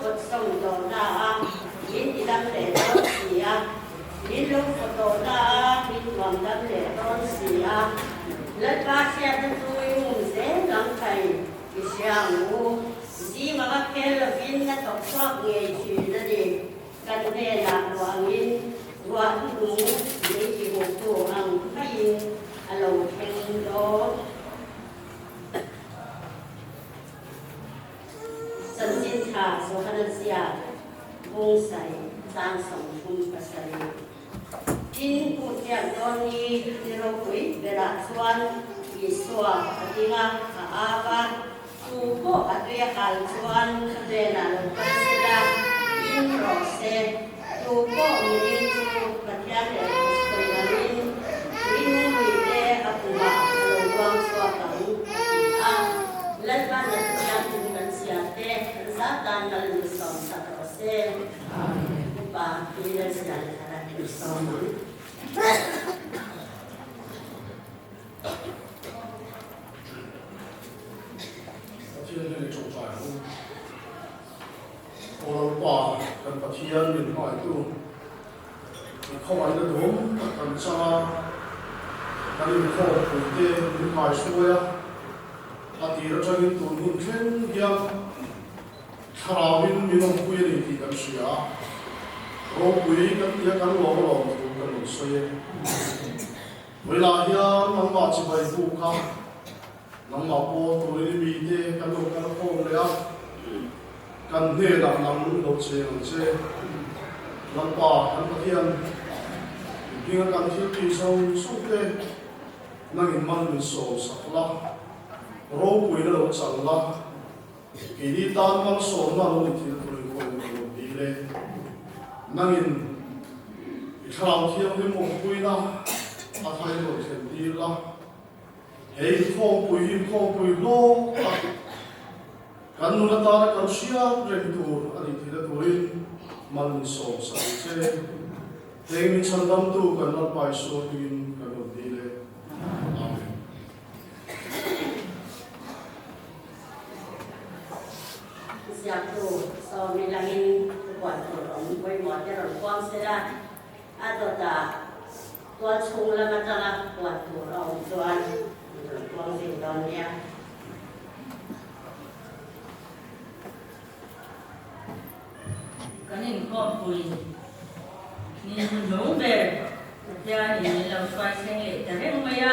pawtsawm tawh na a, min tidam leh dawn si a. Min lo pawt tawh na a, min tuam dam leh dawn si a. Lalpa hriatna chu i um zel ang thei i hria ang u. Zing anga khel lovin a thawk chhuak ngei thin a ni. Kan hnenah ruah angin ruah hnuhnung lei tihuhtu ang maiin a lo thleng dawn. Chanchin tha Johana ziak bung sarih chang 37. Tin, Pu Thiam dawn ni ni ropui berah chuan Isua a ding a, a au a, Tu pawh a tui a kal chuan ka hnenah lo kal se la, in rawh se. Tu pawh miring chu Pathian leh Khusawi angin tui nungluite a pumah a lo luang chhuak ang, a ti a. Lalpa Nathiam in kan chhiar te kan zat tan kal min sawm sak rawh se. Upa hi Lalsial thar a in sawm ang. Pathian hian i tawngtai ang u. Aw Lalpa, kan Pathian min hmaitu, i khawngaihna duhawm tak kan chang a, kan inkhawmpuite min kaihruai a, a tir atangin tun hun thleng hian Thlarauin min awmpui a ni tih kan hria a, ropui kan tia kan lawm alawm thu kan rawn sawi e. Vawilah hian nangmah chibai buk a, nangmah pawl turin i mite kan lo kal khawm leh a, kan hnenah nang lo cheng ang che. Lalpa kan Pathian, hminga kan thil tih zawng zawng te nangin man min sawm sak la, ropuina lo chang la, Keini tan malsawmna lo ni thil turin khawi ka lo dil e. Nangin i thlarau thianghlim awmpuina a thar in rawn thlen tir la. He inkhawmpui hi inkhawmpui hlawk tak kan nun atana kan hriat reng tur a nih theihna turin mal min sawm sak ang che. Heng min chhandamtu kan Lalpa Isua hmingin kan rawn dil e. Amen. Ziaktu Sawmi langin thupuan tur awm pawimawh te rawn puang se la, a dawtah tual chhung lam atanga puan tur a awm chuan min rawn puang zui dawn nia. Kan inkhawmpui ni hnuhnung ber Pathianin min lo hruai thleng leh ta reng mai a,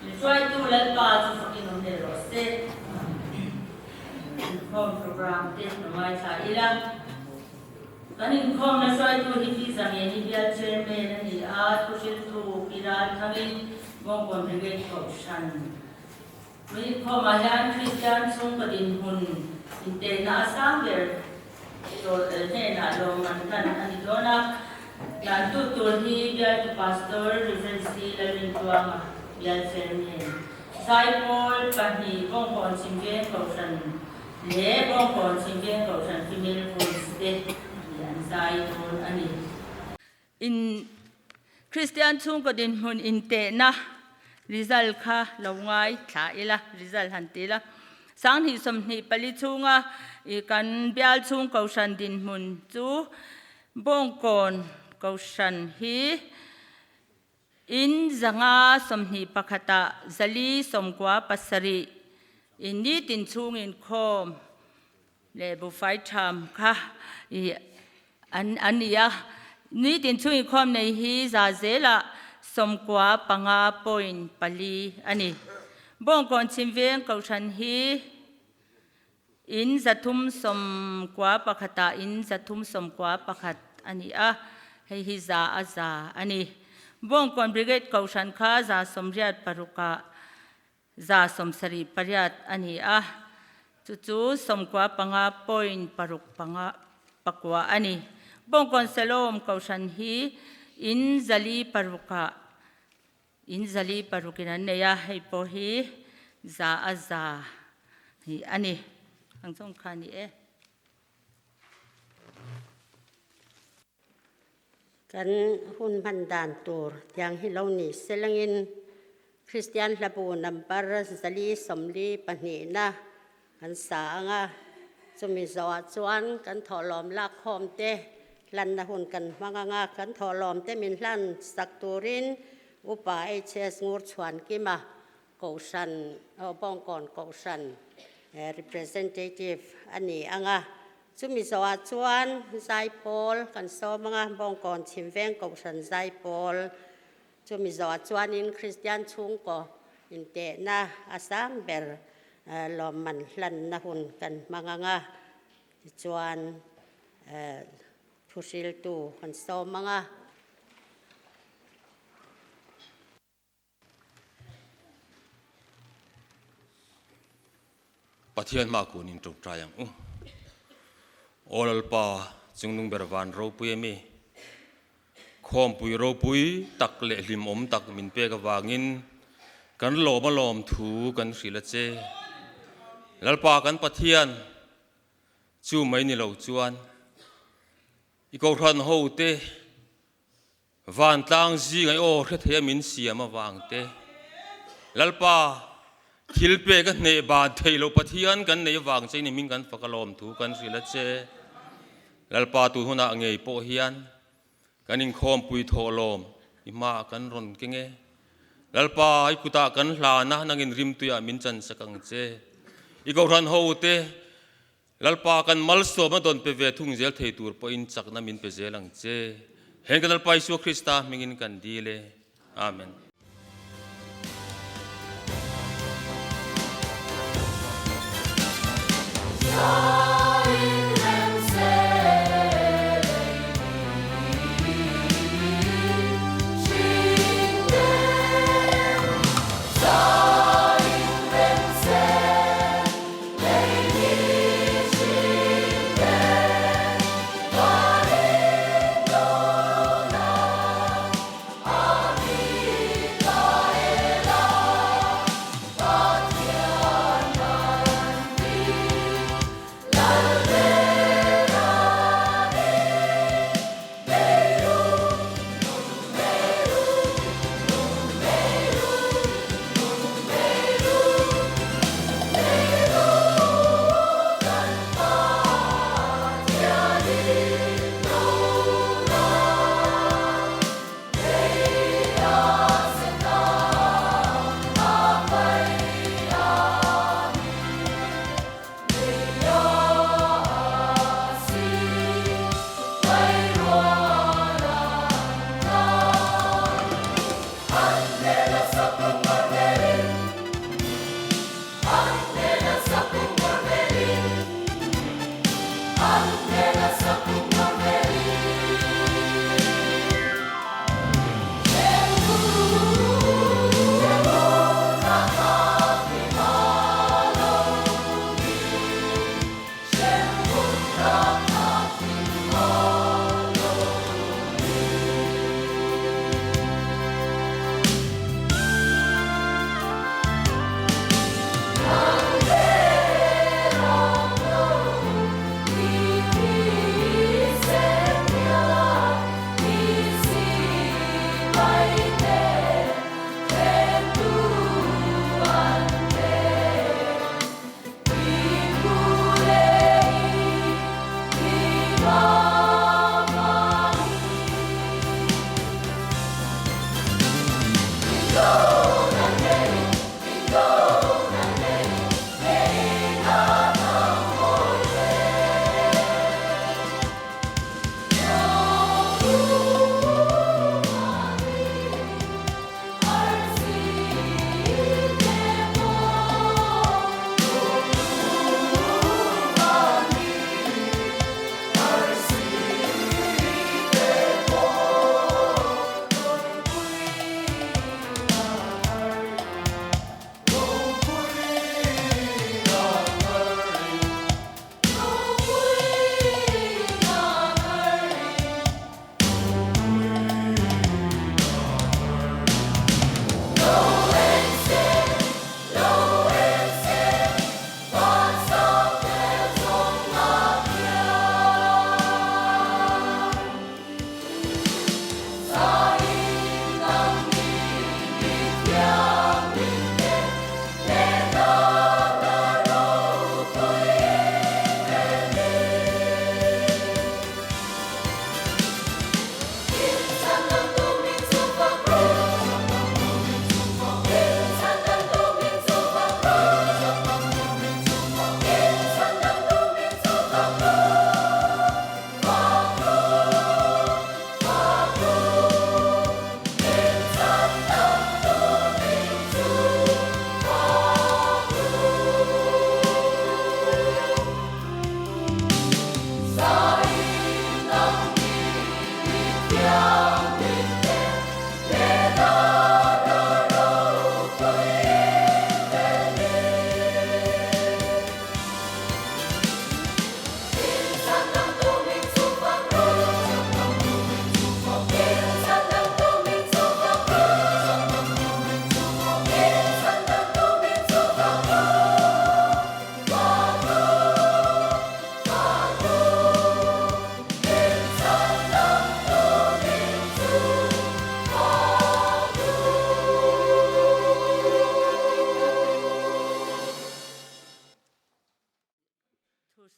min hruaitu Lalpa chu fakin awm leh rawh se. Inkhawm program te ka ngaithla ila. Kan inkhawmna hruaitu hi Pi Zangeni bial Chairman a ni a, thuhriltu Pi Ralthangin Bawngkawn Brigade Kohhran Inkhawmah hian Kristian chhungkaw dinhmun intehna a sang ber hnenah lawmman hlan a ni dawn a. Tlantu tur hi Bialtu Pastor Rev. C. Lalrintluanga bial chairman, Zaipawl pahnih Bawngkawn Chhimveng Kohhran leh Bawngkawn Chhimveng Kohhran Female Voice te an zai dawn a ni. In Kristian chhungkaw dinhmun intehna result kha lo ngai thla ila, result han ti ila. 2024 chhunga i kan bial chhung kohhran dinhmun chu Bawngkawn kohhran hi in 521 ah 497 in nitin chhung inkhawm leh buhfai tham kha i an an ni a. Nitin chhung inkhawm nei hi za zelah 95.4 a ni. Bawngkawn Chhimveng Kohhran hi in 391 ah in 391 a ni a, hei hi za a za a ni. Bawngkawn Brigade Kohhran kha 86 ah 78 a ni a, chu chu 95.6 pakua a ni. Bawngkawn Salom Kohhran hi in 406 ah in 406 in an nei a, hei pawh hi za a za hi a ni. Ang chawng kha a ni e. Kan hun hman dan tur tiang hi lo ni selangin Kristian hlabu number 442 na kan sa anga. Chumi zawhah chuan kan thawhlawm lakkhawmte hlanna hun kan hmang ang a, kan thawhlawmte min hlan sak turin Upa HS Ngurchhuankima Kohhran, Bawngkawn Kohhran representative a ni ang a. Chumi zawhah chuan Zaipawl kan sawm ang a, Bawngkawn Chhimveng Kohhran Zaipawl. Chumi zawhah chuanin Kristian chhungkaw intehna a sang ber lawmman hlanna hun kan hmang ang a, tichuan thuhriltu kan sawm ang a. Pathian hma kun in tawngtai ang u. Aw Lalpa, chungnung ber van ropui a mi, khawmpui ropui tak leh hlimawm tak min pek avangin kan lawm a lawm thu kan hrilh a che. Lalpa kan Pathian, chu mai ni lo chuan i kohhran hote Vantlang zinga i aw hre thei a min siam avang te, Lalpa, thil pek a hneh ban thei lo Pathian kan nei avang che in min kan fak alawm thu kan hrilh a che. Lalpa tun hunah ngei pawh hian kan inkhawmpui thawh lawm i hmaah kan rawn keng e. Lalpa, i kutah kan hlan a, nangin rimtuiah min chansak ang che. I kohhran ho te, Lalpa kan malsawmna dawn pe ve thung zel thei tur pawhin chakna min pe zel ang che. Heng kan Lalpa Isua Krista hmingin kan dil e. Amen.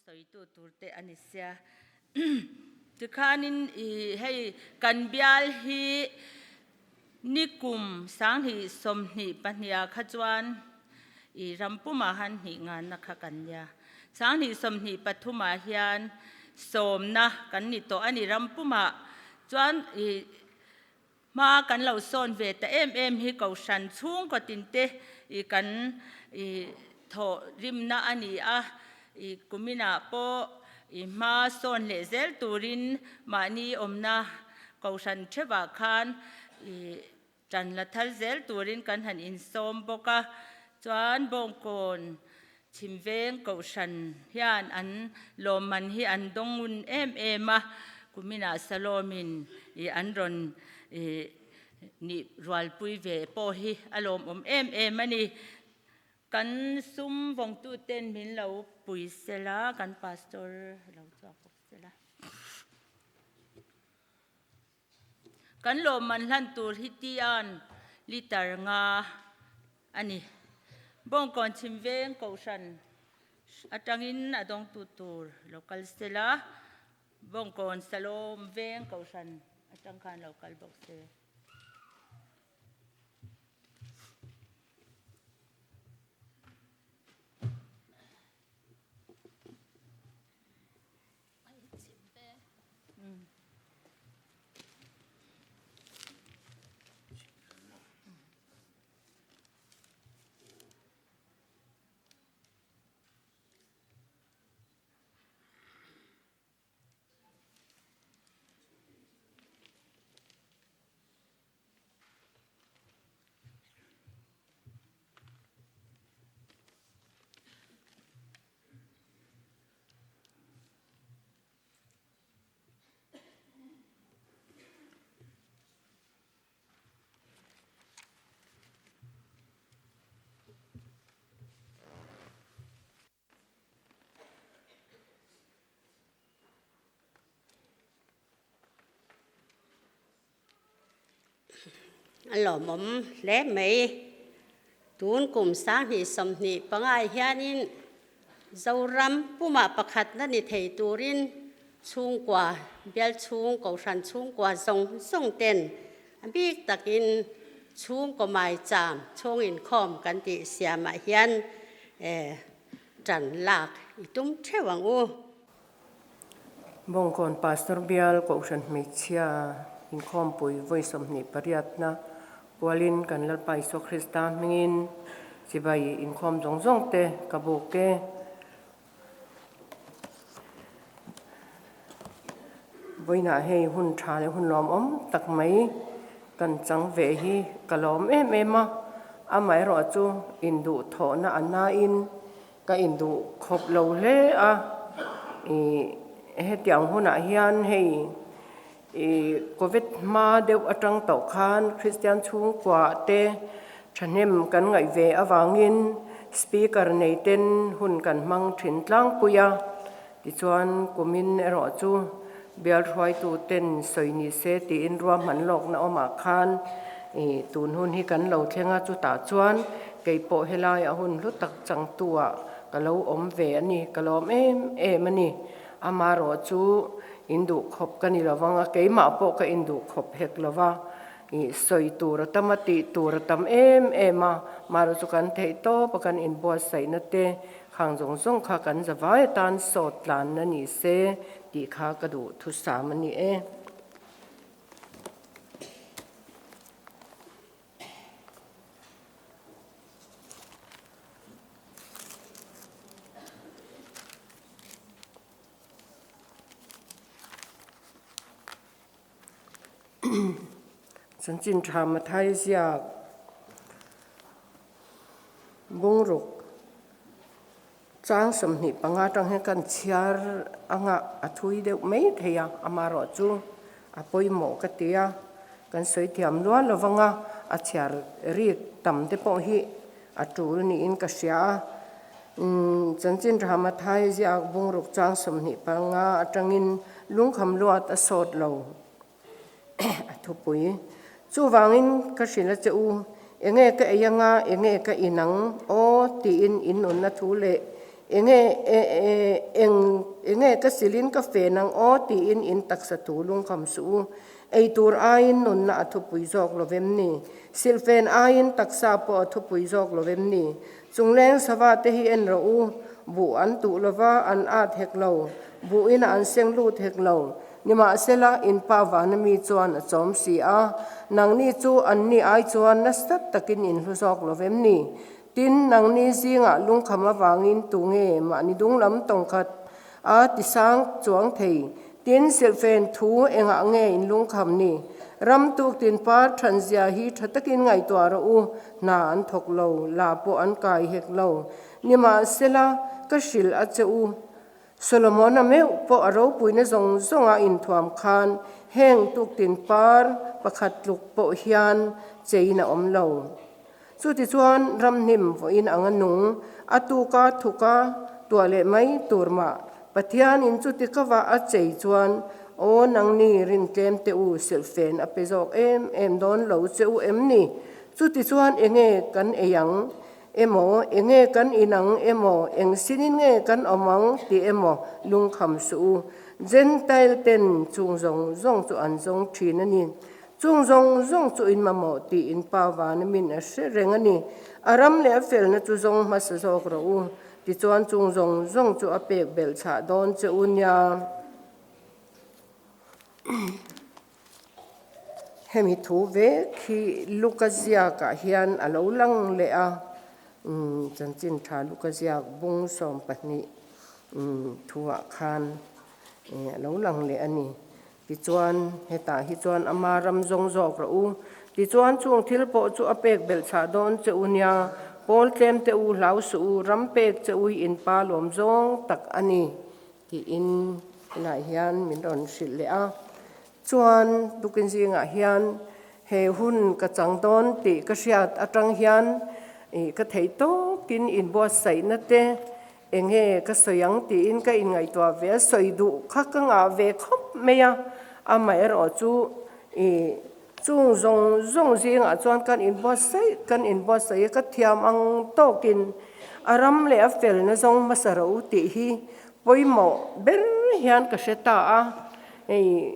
sawitu tur te a ni sia. Tikhanin i hei kan bial hi nikum 2022 ah kha chuan i rampumah han hnih nganna kha kan nia. 2023 ah hian sawmna kan ni tawh a ni rampumah chuan i Hma kan lo sawn ve ta em em hi Kohhran chhungkaw tinte i kan i thawh rimna a ni a, i kuminah pawh i hma sawn leh zel turin mahni awmna Kohhran theuhah khan i tan la thal zel turin kan han insawm bawk a, chuan Bawngkawn Chhimveng Kohhran hian an lawmman hi an dawng ngun em em a, kuminah Salomin i an rawn i nih rualpui ve pawh hi a lawmawm em em a ni. Kan sum vawngtuten min lo pui sela, kan Pastor lo chhuak bawk sela. Kan lawmman hlan tur hi tian liter nga a ni. Bawngkawn Chhimveng Kohhran atangin a dawngtu tur lo kal sela, Bawngkawn Salawm Veng Kohhran atang khan lo kal bawk se. A lawmawm hle mai. Tun kum 2025 hianin Zoram pumah pakhatna ni thei turin chhungkua, bial chhung, kohhran chhungkua zawng zawng ten a bik takin chhungkaw maicham chhung inkhawm kan tih siamah hian tan lak i tum theuh ang u. Bawngkawn Pastor Bial Kohhran Hmeichhia Inkhawmpui vawi 28na pualin kan Lalpa Isua Krista hmingin chibai inkhawm zawng zawng te ka buk e. Vawiinah hei hun tha leh hun lawmawm tak mai kan chang ve hi ka lawm em em a, amaherawhchu induhthawhna a nain Ka induh khawp lo hle a, ih hetiang hunah hian hei ih Covid hma deuh atang tawh khan Kristian chhungkua te thahnem kan ngaih ve avangin speaker nei ten hun kan hmang thin tlangpui a, tichuan kumin erawh chu bial hruaitu ten sawi ni se tiin ruahman lawkna awmah khan ih tun hun hi kan lo thleng a, chutah chuan keipawh helaiah hun hlu tak Changtu-ah ka lo awm ve a ni, ka lawm em em a ni. Amaherawh chu induh khawp ka ni lo vang a, keimah pawh ka induh khawp hek lo va, ih sawi tur a tam a, tih tur a tam em em a, amaherawh chu kan theih tawp a, kan inbuatsaihna te khang zawng zawng kha kan zavai atan sawt tlanna ni se tih kha ka duh thusam a ni e. Chanchin tha Mathai ziak bungruk chang 25 atang hian kan chhiar anga a thui deuh mai thei a, amaherawh chu a pawimawh ka ti a, kan sawi thiam lual lo vang a, a chhiar rik tam te pawh hi a tul niin ka hria a. Chanchin tha Mathai ziak bungruk chang 25 atangin lungkham luat a sawt lo a thupui. Chuvangin ka hrilh a che u, enge ka ei anga, enge ka in ang aw tiin in nunna thu leh. Enge eng enge ka silin ka fen ang aw tiin in taksa thu lungkham suh u. Ei tur aiin nunna a thupui zawk lo vem ni? Silhfen aiin taksa pawh a thupui zawk lo vem ni? Chungleng sava te hi en rawh u, buh an tuh lo va, an at hek lo, buh ina an seng lut hek lo. Nimahsela, in pa vana mi chuan a chawm si a, nangni chu anni ai chuan nasa takin in hlu zawk lo vem ni? Tin, nangni zingah lungkham avangin tu nge mahni dunglam tawngkhat a tisang chuang thei? Tin, silhfen thu engah nge in lungkham ni? Ram tuk tin par thanzia hi tha takin ngaihtuah rawh u, hna an thawk lo, la pawh an kai hek lo. Nimahsela, ka hrilh a che u. Solomona meuh pawh a ropuina zawng zawnga inthuam khan heng tuk tin par pakhat tluk pawh hian chein a awm lo. Chutichuan ramhnim vawiin anga nung, a tuka thuka tuah leh mai tur mah Pathianin chuti ka vah a chei chuan, Aw nangni rintlem te u silhfen a pe zawk em em dawn lo che u em ni? Chutichuan enge kan ei ang emaw, enge kan in ang emaw, eng sinin nge kan awm ang tih emaw lungkham suh u. Gentile ten chung zawng zawng chu an zawng thin a ni. Chung zawng zawng chu in mamawh tih in pa vana min a hre reng a ni. A ram leh a felna chu zawng hmasa zawk rawh u. Tichuan chung zawng zawng chu a pek belh chhah dawn che u nia. Hemi thu vek hi Luka ziakah hian a lo lang leh a, chanchin tha Luka ziak bung 12 thuah khan a lo lang leh a ni. Tichuan, hetah hi chuan ama ram zawng zawk rawh u. Tichuan, chung thil pawh chu a pek belh chhah dawn che u nia, pawl tlem te u hlau suh u, ram pek che u hi in pa lawm zawng tak a ni, tiin helaiah hian min rawn hrilh leh a. Chuan, tukin zingah hian he hun ka chang dawn tih ka hriat atang hian ka theih tawkin inbuatsaihna te, Enge ka sawi ang tiin ka inngaihtuah ve a, sawi duh kha ka ngah ve khawp mai a, amaherawh chu ih chung zawng zawng zingah chuan kan inbuatsaih kan inbuatsaih a, ka thiam ang tawkin a ram leh a felna zawng hmasa rawh u tih hi pawimawh ber hian ka hre ta a, hei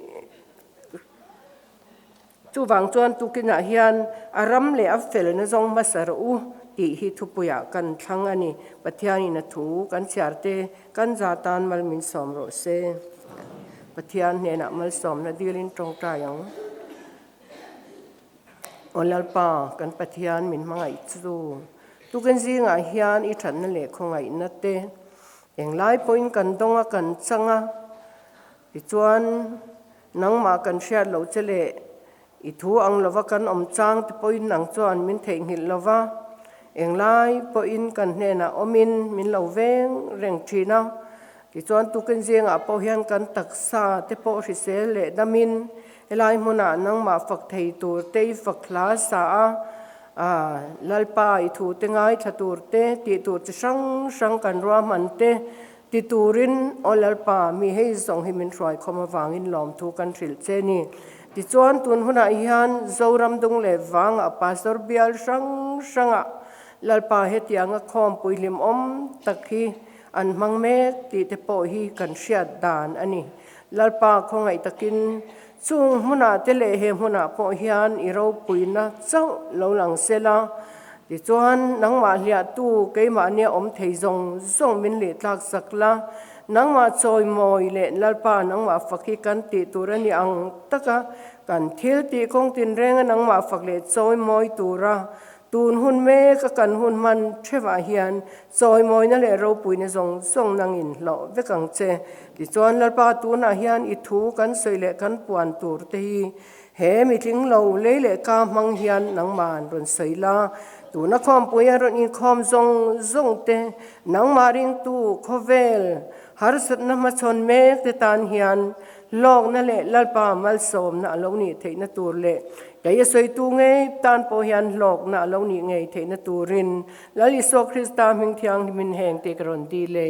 Chuvang chuan tukinah hian a ram leh a felna zawng hmasa rawh u tih hi thupuiah kan thlang a ni. Pathianin a thu kan chhiar te kan za tan mal min sawm rawh se. Pathian hnenah malsawmna dilin tawngtai ang. Aw Lalpa, kan Pathian min hmangaih chu tukin zingah hian i thatna leh khawngaihna te englai pawhin kan dawng a kan chang a. Tichuan, nangmah kan hriat loh che leh i thu ang lova kan awm chang te pawhin nang chuan min theihnghilh lo va, englai pawhin kan hnenah awmin min lo veng reng thin a. Tichuan, tukin zingah pawh hian kan taksa te pawh hrisel leh damin helai hmunah nangmah fak thei tur te i fak hla sa a, Lalpa i thu te ngaithla tur te tih tur chi hrang hrang kan ruahman te Ti turin, Aw Lalpa, mi hei zawng hi min hruaikhawm avangin lawmthu kan hrilh che ni. Tichuan, tun hunah hian Zoram dung leh vangah Pastor bial hrang hrangah Lalpa hetianga khawmpui hlimawm tak hi an hmang mek tih te pawh hi kan hriat dan a ni. Lalpa khawngaih takin chung hmunah te leh he hmunah pawh hian i ropuina chauh lo lang sela, tichuan nangmah hliahtu keimahnia awm thei zawng zawng min leh tlak sak la, nangmah chawimawi leh Lalpa nangmah fak hi kan tih tur a ni ang taka kan thil tih kawng tinrenga nangmah fak leh chawimawi tura Tun hun mek a kan hun hman thevah hian chawimawina leh ropuina zawng zawng nangin hlawh vek ang che. Tichuan Lalpa tunah hian i thu kan sawi leh kan puan tur te hi he mitling lo lei leh ka hmang hian nangmah rawn sawi la. Tuna khawmpui a rawn inkhawm zawng zawng te nangmah ringtu khawvel harsatna hmachhawn mek te tan hian Hlawkna leh Lalpa malsawmna a lo nih theihna tur leh kei a sawitu ngei tan pawh hian hlawkna a lo nih ngei theihna turin Lal Isua Krista hming thianghlimin heng te ka rawn dil e.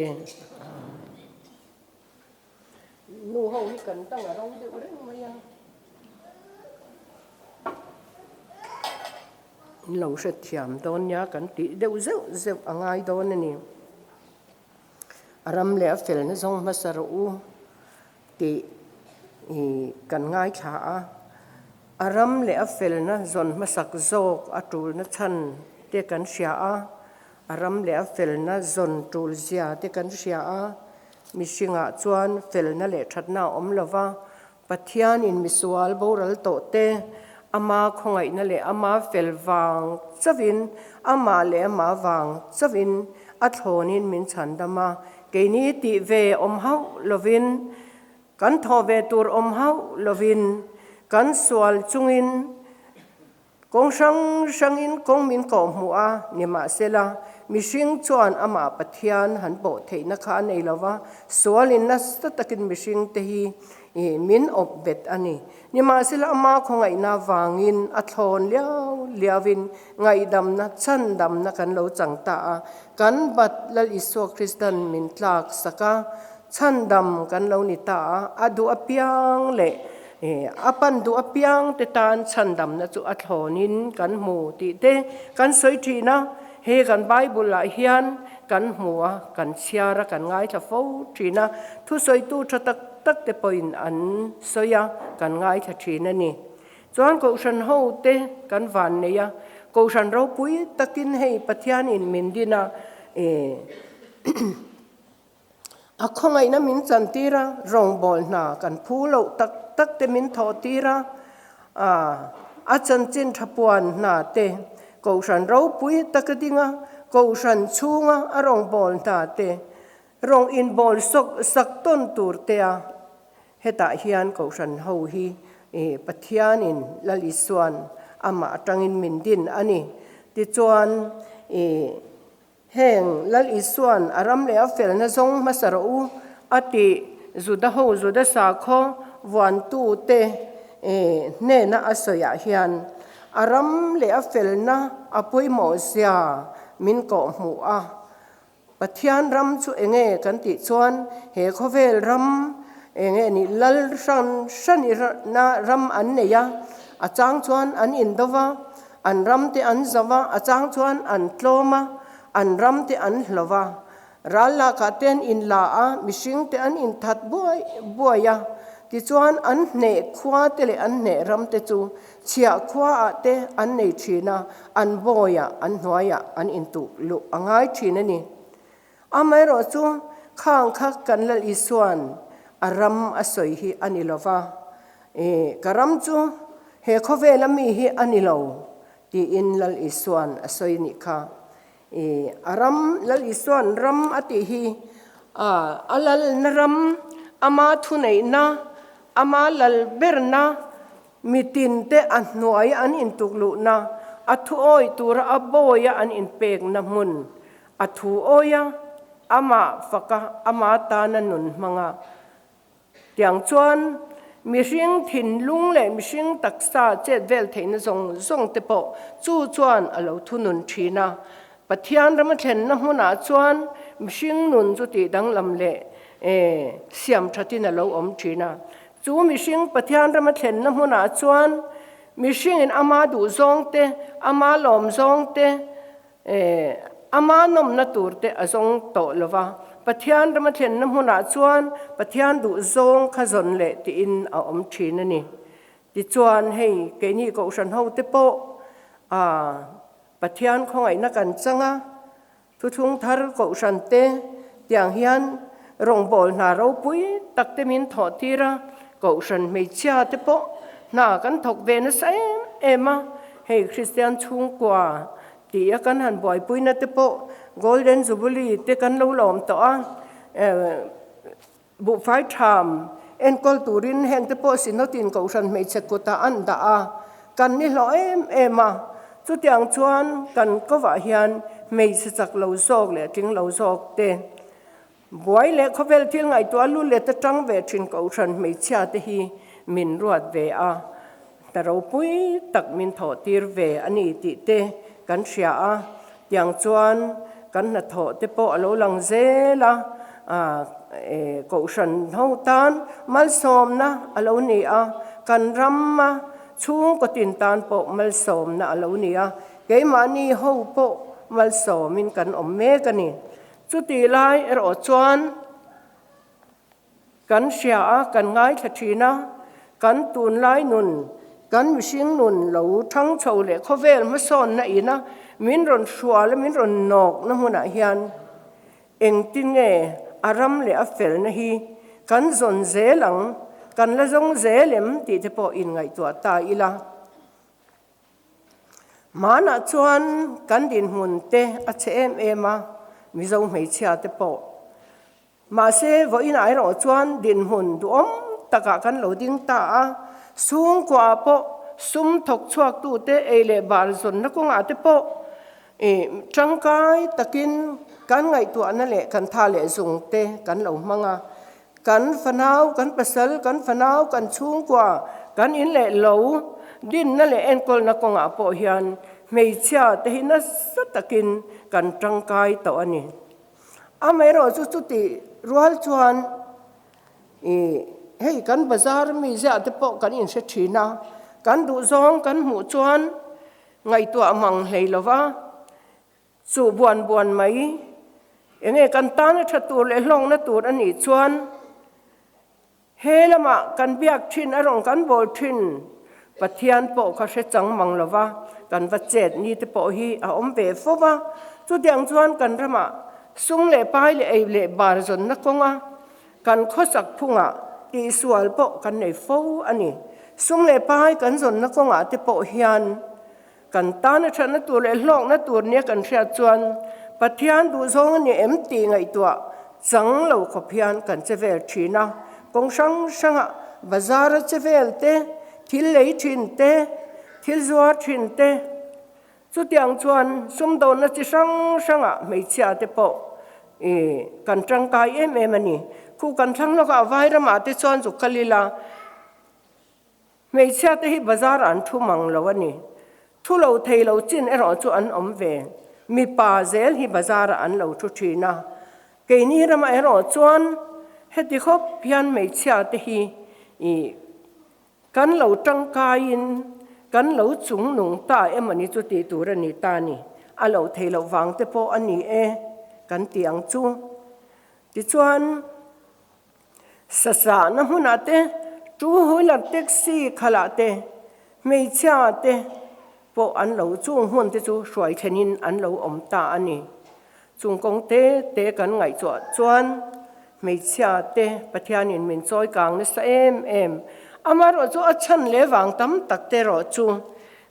Nu ho hi kan dang a ro deuh reng mai a. In lo hrethiam dawn nia kan tih deuh zeuh zeuh a ngai dawn a ni. A ram leh a felna zawng hmasa rawh u tih kan ngaithla a. A ram leh a felna zawn hmasak zawk a tulna chhan te kan hria a, a ram leh a felna zawn tul zia te kan hria a. Mihringah chuan felna leh thatna a awm lo va, Pathianin misual boral tawh te, ama khawngaihna leh ama fel vang chauhin, amah leh amah vang chauhin a thlawnin min chhandam a, keini tih ve awm hauh lovin, kan thawh ve tur awm hauh lovin, kan sual chungin Kawng hrang hrangin kawng min kawh hmuh a, nimahsela, mihring chuan amah Pathian han pawh theihna kha a nei lo va, sualin nasa takin mihringte hi min awp bet a ni. Nimahsela, ama khawngaihna vangin a thlawn liau liauin ngaihdamna, chhandamna kan lo chang ta a, kan bat Lal Isua Kristan min tlak sak a, chhandam kan lo ni ta a, a duh apiang leh A pan duh apiang te tan chhandamna chu a thlawnin kan hmu tih te kan sawi thin a, he kan Bible ah hian kan hmu a, kan chhiar a, kan ngaithla fo thin a, thusawitu tha tak tak te pawhin an sawi a, kan ngaithla thin a ni. Chuan Kohhran ho te kan van nei a, Kohhran ropui takin hei Pathianin min din a, A khawngaihna min chantir a, rawngbâwl hna kan phu loh tak tak te min thawh tir a, a chanchin tha puan hna te, Kohhran ropui taka ding a, Kohhran chhunga a rawngbâwl hna te, rawng inbâwl sawk sak tawn tur te a, hetah hian Kohhran ho hi Pathianin Lal Isua'n amah atangin min din a ni. Tichuan, Heng Lal Isua'n a ram leh a felna zawng hmasa rawh u a tih Juda ho Juda sakhaw vuantute hnena a sawiah hian a ram leh a felna a pawimawh zia min kawhhmuh a. Pathian ram chu enge kan tih chuan he khawvel ram enge nih lal hran hran na ram an nei a, a chang chuan an indo va, An ram te an zo a, a chang chuan an tlawm a, an ram te an hlo a. Ral lakah te an inla a, mihring te an inthat buai buai a. Tichuan an hneh khua te leh an hneh ram te chu chhiah khuaah te an nei thin a, an bawiah, an hnuaiah an intuh luh a ngai thin a ni. Amaherawhchu, khang kha kan Lal Isua'n a ram a sawi hi a ni lo va, I ka ram chu he khawvela mi hi a ni lo, tiin Lal Isua'n a sawi nih kha. I a ram, Lal Isua'n ram a tih hi a lalna ram, ama thuneihna, ama lal berna, Mitinte a hnuaia an intukluhna, a thuawi tura a bawia an inpekna hmun, a thuawia amah faka ama tana nun hmanga tiang chuan mihring thinlung leh mihring taksa chet vel theihna zawng zawng te pawh chu chuan a lo thunun thin a. Pathian rama thlenna hmunah chuan mihring nun chu tih danglam leh siam thatin a lo awm thin a. Chu mihring Pathian rama thlenna hmunah chuan mihringin ama duh zawng te, ama lawm zawng te, ama nawmna tur te a zawng tawh lo va. Pathian rama thlenna hmunah chuan Pathian duh zawng kha zawn leh tiin a awm thin a ni. Tichuan hei keini Kohhran hote pawh Pathian khawngaihna kan chang a, Thuthlung thar Kohhran te tiang hian rawngbâwl hna ropui tak te min thawh tir a, Kohhran hmeichhia te pawh hna kan thawk ve nasa em em a, hei Kristian chhungkua tih a kan han buaipuina te pawh Golden Jubilee te kan lo lawm tawh a, Buhfai tham enkawl turin heng te pawh Synod-in Kohhran hmeichhe kutah an dah a, kan ni hlawh em em a. Chutiang chuan kan kovah hian hmeichhe chak lo zawk leh tling lo zawk te, buai leh khawvel thil ngaihtuah lu let atang ve thin Kohhran hmeichhia te hi min ruat ve a, hna ropui tak min thawh tir ve a ni tih te kan hria a, tiang chuan kan hnathawh te pawh a lo lang zel a, Kohhran ho tan malsawmna a lo ni a, kan rama chhungkaw tin tan pawh malsawmna a lo ni a, keimahni ho pawh malsawmin kan awm mek a ni. Chutih lai erawh chuan kan hria a, kan ngaithla thin a, kan tunlai nun, kan mihring nun lo thang chho leh khawvel hmasawnna ina min rawn hrual a, min rawn nawkna hmunah hian Engtin nge a ram leh a felna hi kan zawn zel ang, kan la zawng zel em tih te pawh inngaihtuah ta ila. Hmanah chuan kan dinhmun te a chhe em em a, Mizo hmeichhia te pawh. Mahse, vawiinah erawh chuan dinhmun duhawm takah kan lo ding ta a, chhungkuaah pawh sum thawk chhuaktute ei leh bar zawnna kawngah te pawh I tangkai takin kan ngaihtuahna leh kan tha leh zung te kan lo hmang a, kan fanau, kan pasal, kan fanau, kan chhungkua, kan in leh lo dinna leh enkawlna kawngah pawh hian hmeichhia te hi nasa takin kan tangkai tawh a ni. Amaherawhchu chuti rual chuan i hei kan bazar mi ziah te pawh kan inhre thin a, kan duhzawng kan hmuh chuan Ngaihtuah mang hlei lova, chu buan buan mai, enge kan tana tha tur leh hlawkna tur a nih chuan he lamah kan biak thin a rawn kan bawl thin Pathian pawh kha hre chang mang lova kan va chet ni te pawh hi a awm ve fo va. Chutiang chuan kan ramah sum leh pai leh ei leh bar zawnna kawnga Kan khawsak phungah tihsual pawh kan nei fo a ni. Sum leh pai kan zawnna kawngah te pawh hian kan tana thatna tur leh hlawkna tur nia kan hriat chuan Pathian duhzawng a ni em tih ngaihtuah chang lo khawp hian kan che vel thin a. Kawng hrang hrangah bazar a che vel te, thil lei thin te, thil zuar thin te, Chutiang chuan sumdawnna chi hrang hrangah hmeichhia te pawh i kan tangkai em em a ni. Khu kan thlang lawkah vai ramah te chuan zuk kal ila hmeichhia te hi bazar ah an thu mang lo a ni. Thu lo thei lo chin erawh chu an awm ve. Mipa zel hi bazar ah an lo thu thin a. Keini ramah erawh chuan heti khawp hian hmeichhia te hi i Kan lo tangkaiin kan lo chungnung ta em a ni chu tih tur a ni ta ni. A lo thei loh vang te pawh a ni e kan ti ang chu. Tichuan, sasahna hmunah te, two wheeler taxi khalah te, hmeichhia te pawh an lo chung hmun te chu hruai thlenin an lo awm ta a ni. Chung kawng te te kan ngaihtuah chuan hmeichhia te Pathianin min chawi kang nasa em em. Amaherawh chu a chhan leh vang tam tak te erawh chu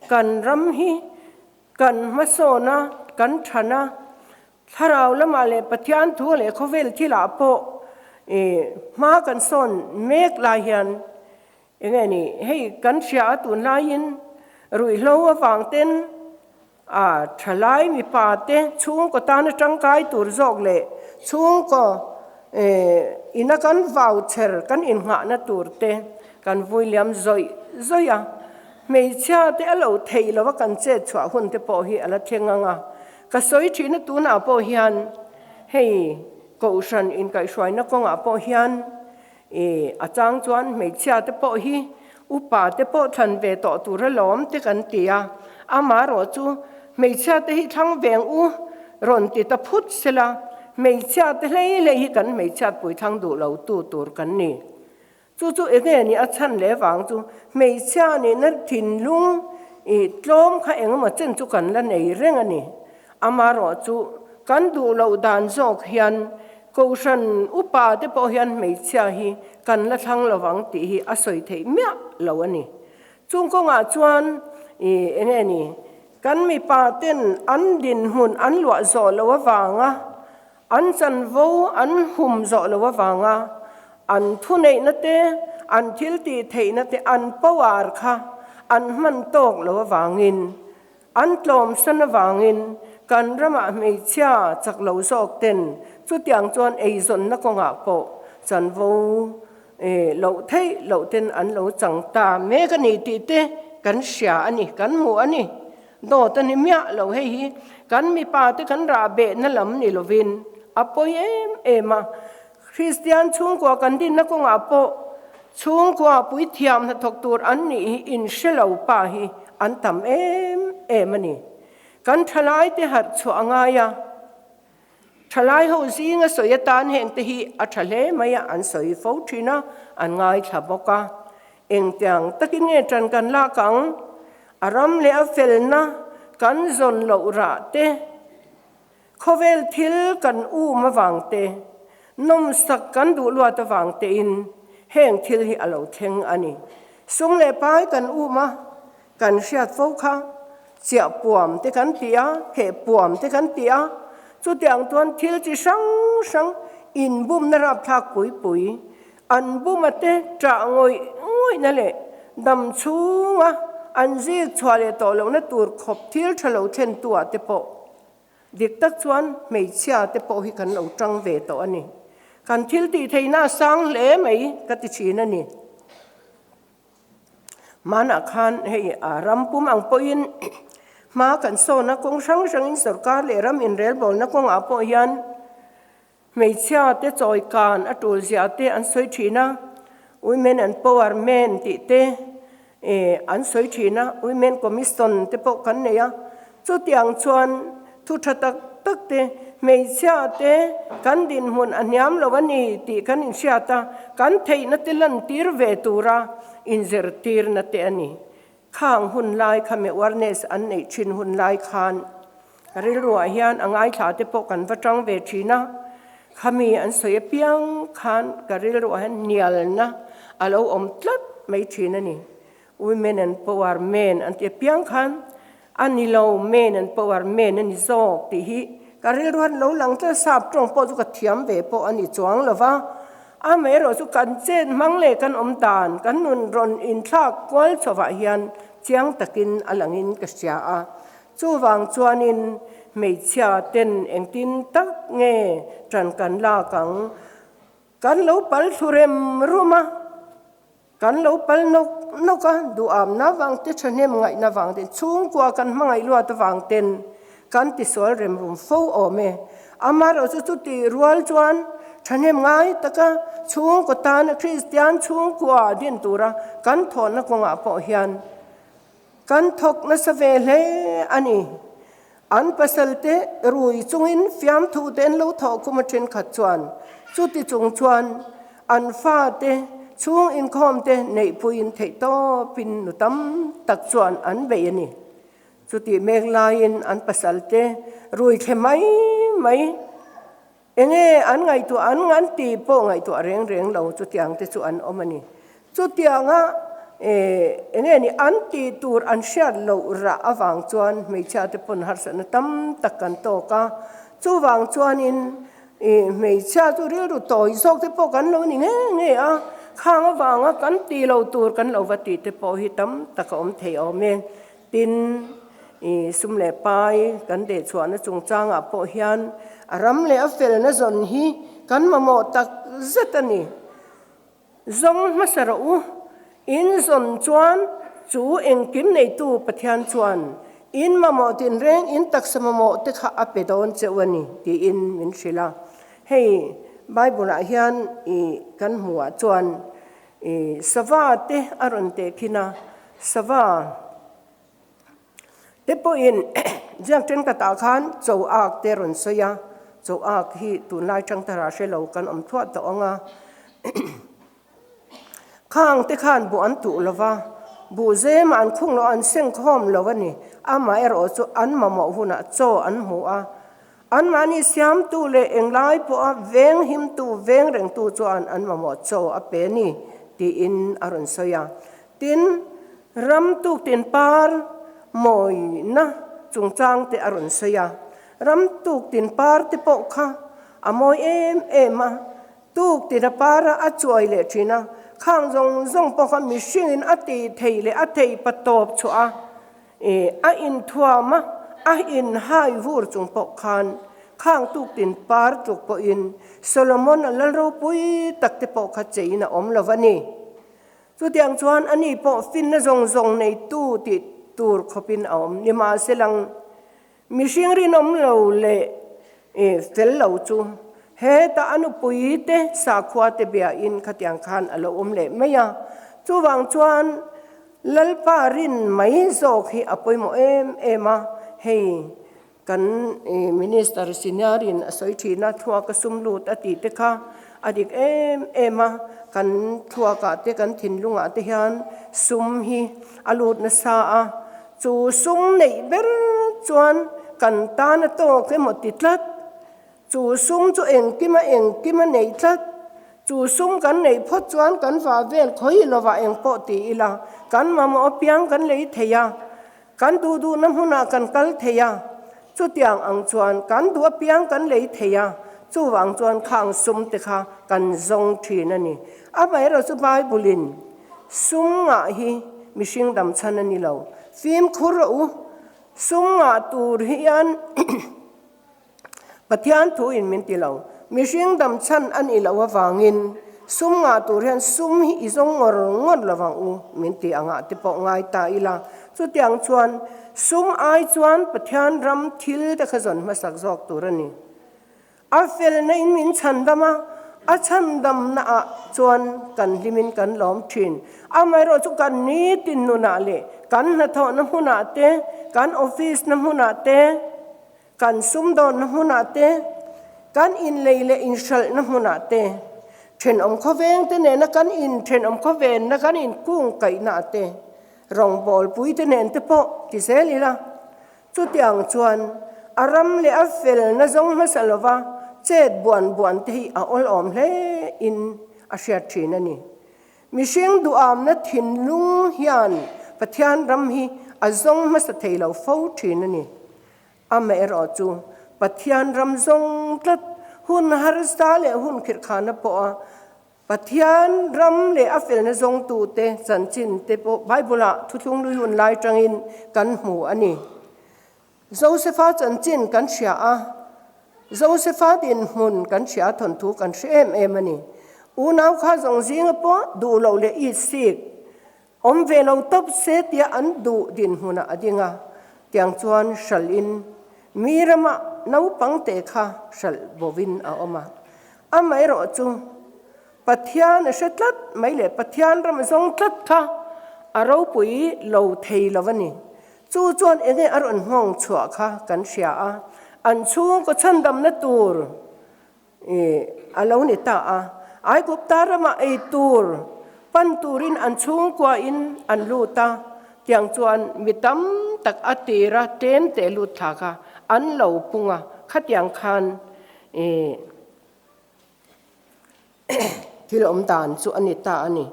kan ram hi kan hmasawn a, kan than a, thlarau lamah leh Pathian thu leh khawvel thilah pawh hma kan sawn mek lai hian eng nge ni hei kan hria a tunlaiin ruihhlo avang ten A thalai mipa te chhungkaw tana tangkai tur zawk leh chhungkaw ina kan vau chher kan inghahna tur te kan vui liam zawih zawih a. Hmeichhia te a lo theih lova kan chet chhuah hun te pawh hi a la thleng ang a. Ka sawi thihna tunah pawh hian hei Kohhran inkaihhruaina kawngah pawh hian I a chang chuan hmeichhia te pawh hi upa te pawh thlan ve tawh tur alawm te kan ti a, amaherawh chu hmeichhia te hi thlang veng u rawn ti ta phut sela, hmeichhia te hlei hlei hi kan hmeichhiat pui thlang duh lo tu tur kan ni. Chu chu enge ni a chhan leh vang chu hmeichhia nihna thinlung i tlawm kha engemaw chen chu kan la nei reng a ni. Amaherawh chu kan duh loh dan zawk hian Kohhran upa te pawh hian hmeichhia hi kan la thlang lo vang tih hi a sawi theih miah lo a ni. Chung kawngah chuan i enge ni, kan mipa ten an dinhmun an luah zawh loh avanga, an chanvo an hum zawh loh avanga, an thuneihna te, an thil tih theihna te, an power kha an hman tawk loh avangin An tlawmsan avangin kan ramah hmeichhia chak lo zawk ten chutiang chuan eizawnna kawngah pawh chanvo loh theih loh ten an lo chang ta mek a ni tih te kan hria a ni, kan hmu a ni. Dawt a ni miah lo hei hi kan mipa te kan rah behna lam ni lovin a pawi em em a. Kristian chhungkua kan dinna kawngah pawh chhungkua puithiam hnathawk tur an nih hi inhre lo pa hi an tam em em a ni. Kan thalaite harh chhuah a ngai a. Thalai ho zinga sawi atan hengte hi a tha hle mai a, an sawi fo thin a, an ngaithla bawk a. Engtiang takin nge tan kan lak ang? A ram leh a felna kan zawn loh rah te, khawvel thil kan um avang te, nawmsak kan duh luat avang tein heng thil hi a lo thleng a ni. Sum leh pai kan um a, Kan hriat fo kha chiah puam te kan ti a, heh puam te kan ti a, chutiang chuan thil chi hrang hrang inbumna rapthlak pui pui, an buma te ṭah ngawih ngawihna leh dam chhunga an zik chhuah leh tawh lohna tur khawp thil ṭha lo thlentu ah te pawh dik tak chuan hmeichhia te pawh hi kan lo ṭang ve tawh a ni. Kan thil tih theihna a sang hle mai ka ti ṭhin a ni. Hmanah khan hei a ram pum ang pawhin hma kan sawn a, kawng hrang hrangin sorkar leh ram inrelbawlna kawngah pawh hian hmeichhia te chawi kan a tul zia te an sawi thin a, Women Empowerment tih te an sawi thin a, Women Commission te pawh kan nei a, chutiang chuan Thu tha tak tak te, hmeichhia te kan dinhmun a hniam lo a ni tih kan inhriat a, kan theihna te lantir ve tura inzirtirna te a ni. Khang hun lai kha mi awareness an neih thin hun lai khan ka rilruah hian a ngaithla te pawh kan va tang ve thin a, khami an sawi apiang khan ka rilruah hian hnialna a lo awm tlat mai thin a ni. Women and power men an ti apiang khan a ni lo, men and power men a ni zawk tih hi ka rilruan lo lang tlat a, sap tawng pawh chu ka thiam ve pawh a ni chuang lo va, amaherawh chu kan chet hmang leh kan awm dan kan nun rawn inthlak kual chhovah hian chiang takin a langin ka hria a, chuvang chuanin hmeichhia ten engtin tak nge tan kan lak ang, kan lo pal thlu rem rum a. Kan lo pal nawk nawk a, duhamna vang te, thahnem ngaihna vang te, chhungkua kan hmangaih luat avang ten kan tisual rem rum fo awm e. Amaherawh chu chuti rual chuan thahnem ngai taka chhungkaw tana Kristian chhungkua din tura kan thawhna kawngah pawh hian kan thawk nasa ve hle a ni. An pasalte rui chungin fiamthu te an lo thawh khum a thenkhat chuan chuti chung chuan an fate chhung inkhawm te neihpuiin theih tawpin nu tam tak chuan an beih a ni. Chutih mek laiin an pasalte rui thle mai mai enge an ngaihtuah an ngan tih pawh ngaihtuah reng reng lo chutiang te chu an awm a ni. Chutianga enge ni an tih tur an hriat loh rah avang chuan hmeichhia te pawn harsatna tam tak kan tawk a, chuvang chuanin hmeichhia chu rilru tawi zawk te pawh kan lo ni nge nge a, khang avanga kan tih loh tur kan lo va tih te pawh hi tam tak a awm thei awm e. Tin, sum leh pai kan dehchhuahna chungchangah pawh hian a ram leh a felna zawn hi kan mamawh tak zet a ni. Zawng hmasa rawh u, in zawn chuan chu engkim neitu Pathian chuan in mamawh tinreng in taksa mamawh te kha a pe dawn cheu a ni tiin min hrilh a. Hei Bible ah hian i kan hmuh ah chuan i sava te a rawn tehkhin a, sava te pawhin ziak thenkhatah khan cho ak te rawn sawi a, cho ak hi tunlai tangthara hre lo kan awm thluah tawh ang a, khang te khan buh an tuh lo va, buh zema an khung loh an seng khawm lo a ni, amaherawh chu an mamawh hunah chaw an hmu a, anmahni siamtu leh englai pawha veng himtu veng rengtu chuan an mamawh chaw a pe a ni tiin a rawn sawi a. Tin, ram tuktin par mawina chungchang te a rawn sawi a. Ram tuktin par te pawh kha a mawi em em a, tuktin a par a, a chuai leh thin a. Khang zawng zawng pawh kha mihringin a tih thei leh a thei pa tawp chhuah a, a inthuam a, a inhai vur chung pawh khan khang tuktin par tluk pawhin Solomon-a lal ropui tak te pawh kha cheiin a awm lo va ni. Chutiang chuan ani pawh finna zawng zawng neitu tih tur khawpin a awm. Nimahselang, mihring rinawm lo leh fel lo chu hetah a nupui te sakhua te biain khatiang khan a lo awm leh mai a. Chuvang chuan Lalpa rin mai zawk hi a pawimawh em em a, hei. Kan Minister senior in a sawi thin a, thluak a sum lut a tih te kha a dik em em a, kan thluak ah te kan thinlung ah te hian sum hi a lut nasa a, chu sum neih ber chuan kan tan a tawk emaw ti tlat, chu sum chu engkima engkima neih tlat, chu sum kan neih phawt chuan kan vah vel khawi lovah engpawh ti ila kan mamawh apiang kan lei thei a. Kan duh duhna hmunah kan kal thei a, chutiang ang chuan kan duh apiang kan lei thei a, chuvang chuan khang sum te kha kan zawng thin a ni. Amaherawh chu Bible-in sum ngah hi mihring dam chhan a ni lo. Fimkhur rawh u, sum ngah tur hian Pathian thu in min ti lo. Mihring dam chhan a nih loh avangin sum ngah tur hian sum hi i zawng ngawr ngawr lo vang u min ti angah te pawh ngai ta ila. Chutiang chuan sum ai chuan Pathian ram thil te kha zawn hmasak zawk tur a ni. A felna in min chhan dam a, a chhan damna ah chuan kan hlim in kan lawm thin. Amaherawh chu kan nitin nunah leh kan hnathawhna hmunah te, kan office na hmunah te, Kan sumdawnna hmunah te, kan inlei leh inhralhna hmunah te, thenawm khawveng te nena kan in thenawm khawvenna kan inkung kaihnaah te, rawngbawlpui te nen te pawh ti zel ila. Chutiang chuan a ram leh a felna zawng hmasa lova chet buan buan te hi a awlawm hle in a hriat thin a ni. Mihring duhamna thinlung hian Pathian ram hi a zawng hmasa thei lo fo thin a ni. Amaherawh chu Pathian ram zawng tlat hun harsa leh hun khirhkhana pawha Pathian ram leh a felna zawngtute chanchin te pawh Bible-ah thuthlung lui hun lai tangin kan hmu a ni. Josefa chanchin kan hria a, Josefa dinhmun kan hria a thawnthu kan hre em em a ni. Unau kha zawng zinga pawh duh loh leh itsik Awm ve lo tawp se tia an duh dinhmunah a ding a, tiang chuan hralhin mi ramah naupang te kha hralh bovin a awm a. Amaherawh chu Pathian a hre tlat mai leh Pathian ram a zawng tlat kha a ropui lo thei lo a ni. Chu chuan enge a rawn nghawng chhuah kha kan hria a, an chhungkaw chhandamna tur I a lo ni ta a. Aigupta ramah ei tur pan turin an chhungkua in an lut a, tiang chuan mi tam tak a tira tlem te lut thla kha an lo pung a, khatiang khan i thil awm dan chu a ni ta a ni.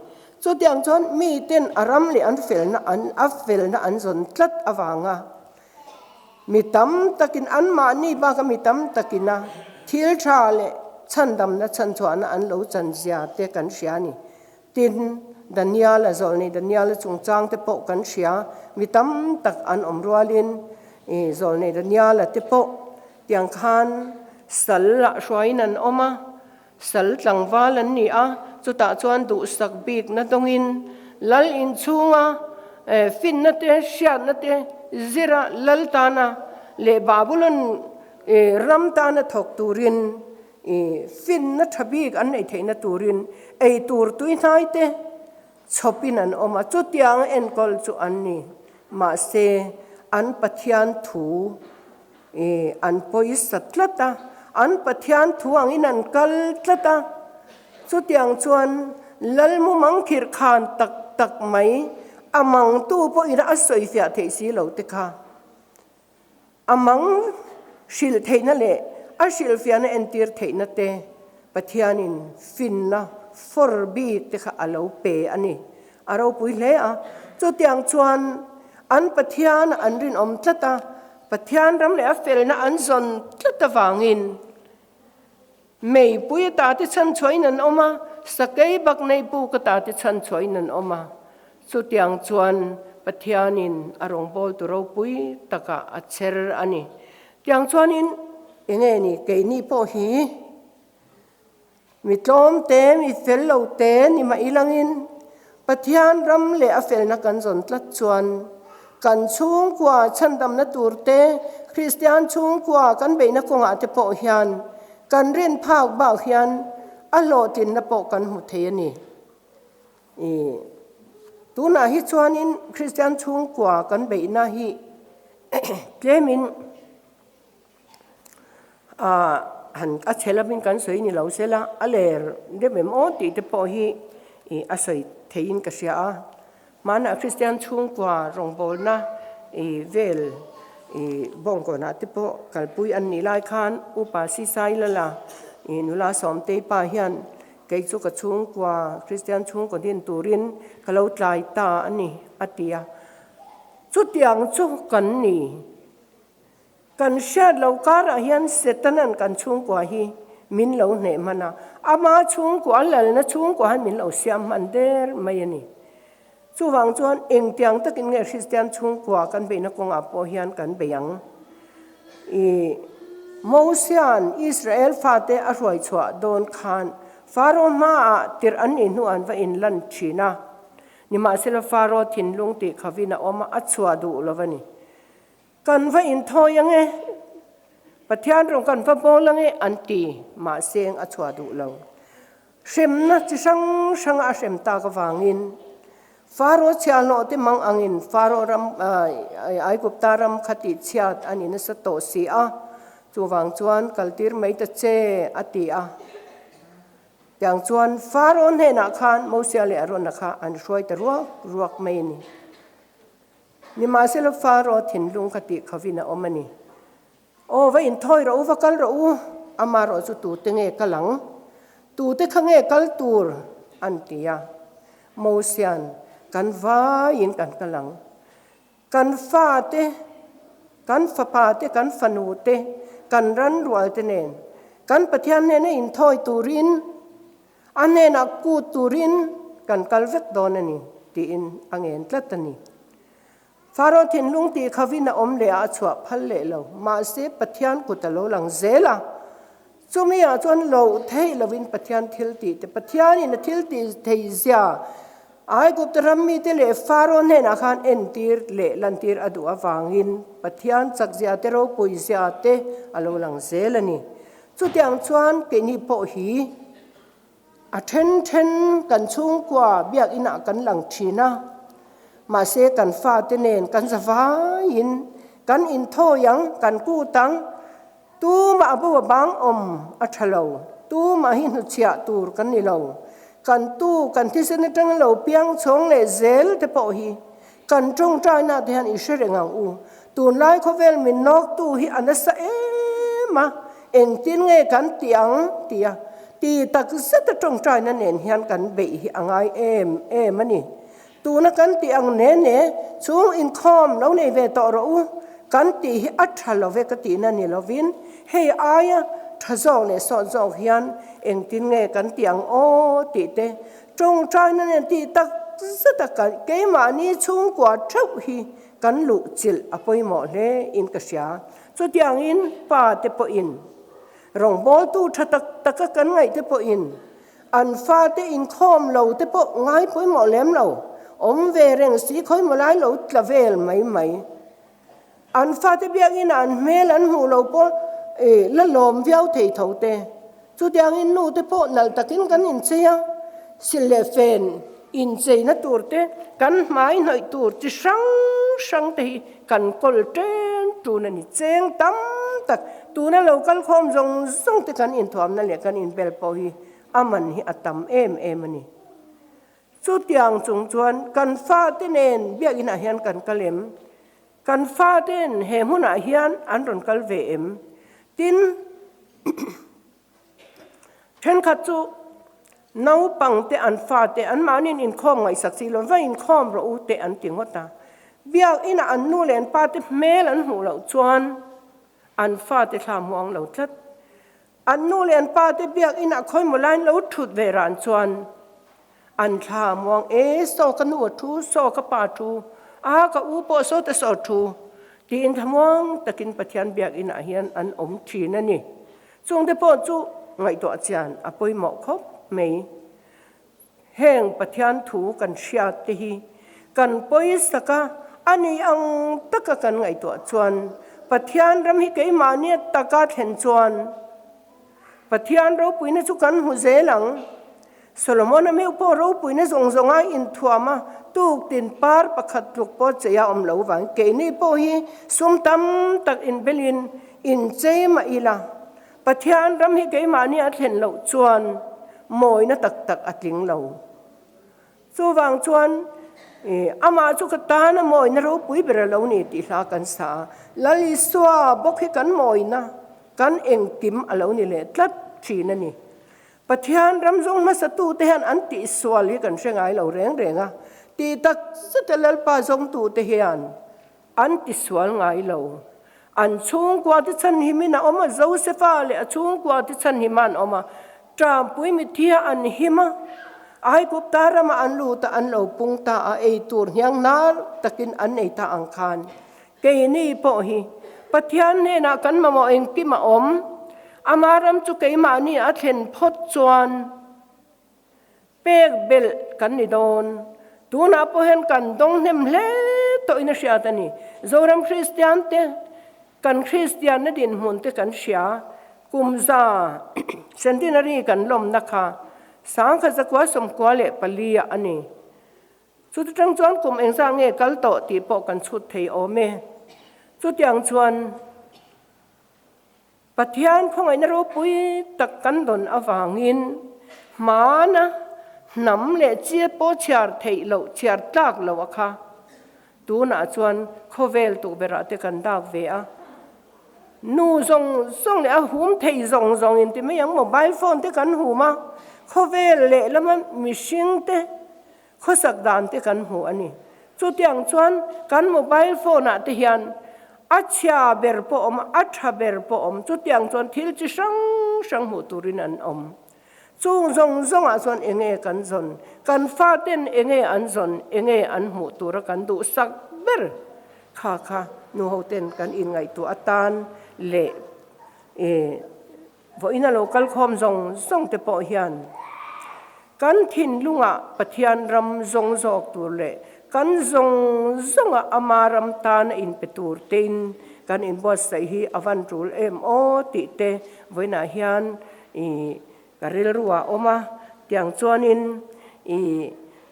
Chutiang chuan miten a ram leh an felna an a felna an zawn tlat avanga Mi tam takin anmahni baka mi tam takina thil tha leh chhandamna chhanchhuahna an lo chanzia te kan hria a ni. Tin, Daniel-a zawlnei Daniel-a chungchang te pawh kan hria, mi tam tak an awm rualin i zawlnei Daniel-a te pawh tiang khan sal ah hruaiin an awm a, sal tlangval an ni a, chutah chuan duhsak bikna dawngin lal inchhunga finna te, hriatna te zira lal tana leh Babulon ram tana thawk turin finna tha bik an neih theihna turin ei tur tuihnai te chhawpin an awm a, chutianga enkawl chu an ni. Mahse, an Pathian thu I an pawisa tlat a, an Pathian thu angin an kal tlat a. Chutiang chuan Lal mumang khirh khan tak tak mai, a mangtu pawhin a sawifiah theih si lo te kha a mang hrilh theihna leh a hrilhfiahna entir theihna te Pathianin finna fawr bik te kha a lo pe a ni. A ropui hle a. Chutiang chuan an Pathian an rinawm tlat a, Pathian ram leh a felna an zawn tlat avangin meipui ata te chhan chhuahin an awm a, sakei bak nei puk ata te chhan chhuahin an awm a. Chutiang chuan Pathianin a rawngbawltu ropui takah a cher a ni. Tiang chuanin enge ni keini pawh hi Mi tlawm te, mi fel lo te ni mah ilangin Pathian ram leh a felna kan zawn tlat chuan kan chhungkua chhandamna tur te, Kristian chhungkua kan beihna kawngah te pawh hian kan rin phak bak hian a hlawhtlinna pawh kan hmu thei a ni. I tunah hi chuanin Kristian chhungkua kan beihna hi tlemin. Han a chhe lovin kan sawi ni lo sela, a ler deuh em aw tih te pawh hi ih a sawi theihin ka hria a. Hmanah Kristian chhungkua rawngbawlna ih vel ih bawngkawnah te pawh kalpui an nih lai khan Upa Sisai Lala ih nula Sawmtei pa hian kei chu ka chhungkua Kristian chhungkaw din turin ka lo tlai ta a ni a ti a. Chutiang chu kan ni. Kan hriat loh karah hian Setanan kan chhungkua hi min lo hneh hman a, ama chhungkua, a lalna chhungkua hian min lo siam hman der mai a ni. Chuvang chuan engtiang takin nge Kristian chhungkua kan beihna kawngah pawh hian kan bei ang? I Mosia'n Israel fate a hruai chhuah dawn khan Faro hmaah tirh an nih hnuah an va inlan thin a, nimahsela Faro thinlung tih khavin a awm a, a chhuah duh lo a ni. Kan va inthawi ang e, Pathian rawng kan va bawl ang e an ti, mahse a chhuah duh lo. Hremna chi hrang hranga a hrem tak avangin Faro chhiahhlawh te mang angin Faro ram Aigupta ram kha tihchhiat a ni nasa tawh si a, chuvang chuan kaltir mai ta che a ti a. Tiang chuan Faro hnenah khan Mosia leh Arona kha an hruai ta ruak ruak mai a ni. Nimahsela Faro thinlung kha tih khovin a awm a ni. Aw, va inthawi rawh u, va kal rawh u, amarawh chu tute nge kal ang? Tute kha nge kal tur? an ti a. Mosian, Kan vaiin kan kal ang. Kan fate, kan fapate, kan fanute, kan ranrualte nen, kan Pathian hnena inthawi turin, A hnenah kut turin kan kal vek dawn a ni, tiin a ngen tlat a ni. Faro thinlung tih khavin a awm leh a, a chhuah phal leh lo. Mahse, Pathian kut a lo lang zel a. Chumi ah chuan loh theih lovin Pathian thil tih te, Pathianin a thil tih thei zia Aigupta ram mite leh Faro hnenah khan entir leh lantir a duh avangin Pathian chakzia te ropui zia te a lo lang zel a ni. Chutiang chuan keini pawh hi a then then kan chhungkua biakinah kan lang thin a, mahse kan fate nen kan za vaiin kan inthawi ang, kan kut ang, tumah a bo a bang awm a tha lo, tumah hi hnuchhiah tur kan ni lo, kan tu kan thisen atanga lo piang chhawng leh zel te pawh hi kan tawngtaina te hian i hre reng ang u. Tunlai khawvel min nawktu hi a nasa em a, engtin nge kan ti ang tia ti tak zeta tawngtaina nen hian kan beih hi a ngai em em a ni. Tuna kan tih ang ne ne chung inkhawm lo nei ve tawh rawh u kan tih hi a tha lo ve ka tihna ni lovin hei aia tha zawk leh sawt zawk hian engtin nge kan ti ang aw tih te tawngtaina nen tih tak zeta keimahni chhungkua theuh hi Kan luh chilh a pawimawh hle in ka hria. Chutiangin pa te pawhin, rawngbawltu tha tak taka kan ngaih te pawhin, an fate inkhawm lo te pawh ngai pawimawh lem lo, awm ve reng si khawimaw lai lo tla vel mai mai. An fate biakina an hmel an hmuh lo pawh la lawm viau thei tho te. Chutiangin nu te pawh nalh takin kan inchei a, sil leh fen incheina tur te, kan hmai hnawih tur chi hrang hrang te hi kan kawl ṭen ṭun a ni. Cheng tam tak tuna lo kal khawm zawng zawng te kan inthuamna leh kan inbel pawh hi a man hi a tam em em a ni. Chutiang chung chuan kan fate nen biakinah hian kan kal em? Kan fate'n he hmunah hian an rawn kal ve em? Tin, thenkhat chu naupangte an fate anmahniin inkhawm ngaihsak si lo, va inkhawm rawh u te an ti ngawt a. Biakinah an nu leh an pate hmel an hmuh loh chuan an fate thla hmuang lo tlat. An nu leh an pate biakinah khawimaw laiin lo thut ve ran chuan an thla a muang e, saw ka nu a thu, saw ka pa thu, a ka u pawh saw ta saw thu tiin thlamuang takin Pathian biakinah hian an awm thin a ni. Chungte pawh chu ngaihtuah chian a pawimawh khawp mai. Heng Pathian thu kan hriat te hi kan pawisak a, a ni ang taka kan ngaihtuah chuan Pathian ram hi keimahni taka thlen chuan Pathian ropuina chu kan hmu zel ang. Solomon-a meuh pawh ropuina zawng zawnga inthuam a, tuk tin par pakhat tluk pawh chei a awm lo vang. Keini pawh hi sum tam tak inbelin inchei mah ila. Pathian ram hi keimahni a thlen loh chuan mawina tak tak a tling lo. Chuvang chuan amah chu ka tan a mawina ropui ber a lo ni tih hla kan sa a. Lal Isua bawk hi kan mawina, kan engkim a lo ni leh tlat thin a ni. Pathian ram zawng hmasatute hian an tihsual hi kan hre ngai lo reng reng a, tih tak zeta Lalpa zawngtute hian an tisual ngai lo. An chhungkua te chhanhimin a awm a, Josefa leh a chhungkua te chhanhima an awm a, Ṭampui mitthia an him a, Aigupta ramah an lut a, an lo pung ta a, ei tur hniang hnar takin an ei ta ang khan. Keini pawh hi Pathian hnenah kan mamawh engkim a awm, ama ram chu keimahni a thlen phawt chuan pek belh kan ni dawn. Tunah pawh hian kan dawng hnem hle tawhin a hriat a ni. Zoram Kristian te, kan Kristianna dinhmun te kan hria, kum za centenary kan lawmna kha 1994 ah a ni. Chuti tang chuan kum engzah nge kal tawh tih pawh kan chhut thei awm e. Chutiang chuan Pathian khawngaihna ropui tak kan dawn avangin hmana hnam leh chiat pawh chhiar theih loh, chhiar tlak loh a kha. Tunah chuan khawvel tukverhah te kan dak ve a. Nu zawng zawng leh a hum thei zawng zawng in ti mai ang, mobile phone te kan hum a, khawvel lehlama mihring te khawsak dan te kan hmu a ni. Chutiang chuan kan mobile phone ah te hian a chhia ber pawh awm a, a tha ber pawh awm, chutiang chuan thil chi hrang hrang hmuh turin an awm. Chung zawng zawngah chuan enge kan zawn? Kan faten enge an zawn? Enge an hmuh tura kan duhsak ber? Kha kha nu hoten kan inngaihtuah atan leh i vawiin a lo kal khawm zawng zawng te pawh hian kan thinlungah Pathian ram zawng zawk tur leh kan zawng zawngah ama ram tan a inpe tur tein kan inbuatsaih hi a van tul em aw tih te vawiinah hian I ka rilru ah awm a, tiang chuanin i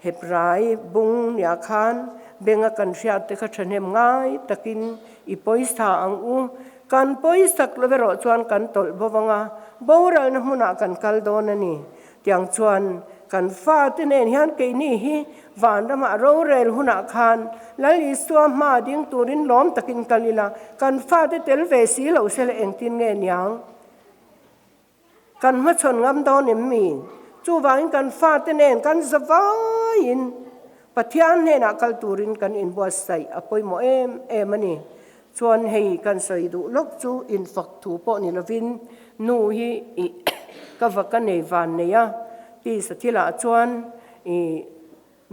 Hebrai bung nia khan benga kan hriat te kha thahnem ngai takin i pawisa ang u. Kan pawisak lo erawh chuan kan tawlh bo vang a, boralna hmunah kan kal dawn a ni. Tiang chuan kan fate nen hian keini hi vanramah rorel hunah khan Lal Isua hma ding turin lawm takin kal ila, kan fate tel ve si lo se la engtin nge niang? Kan hmachhawn ngam dawn em mi? Chuvangin kan fate nen kan za vaiin Pathian hnenah kal turin kan inbuatsaih a pawimawh em em a ni. Chuan hei kan sawi duh lawk chu infak thu pawh ni lovin nu hi i ka va ka nei van nei a, tisa thilah chuan i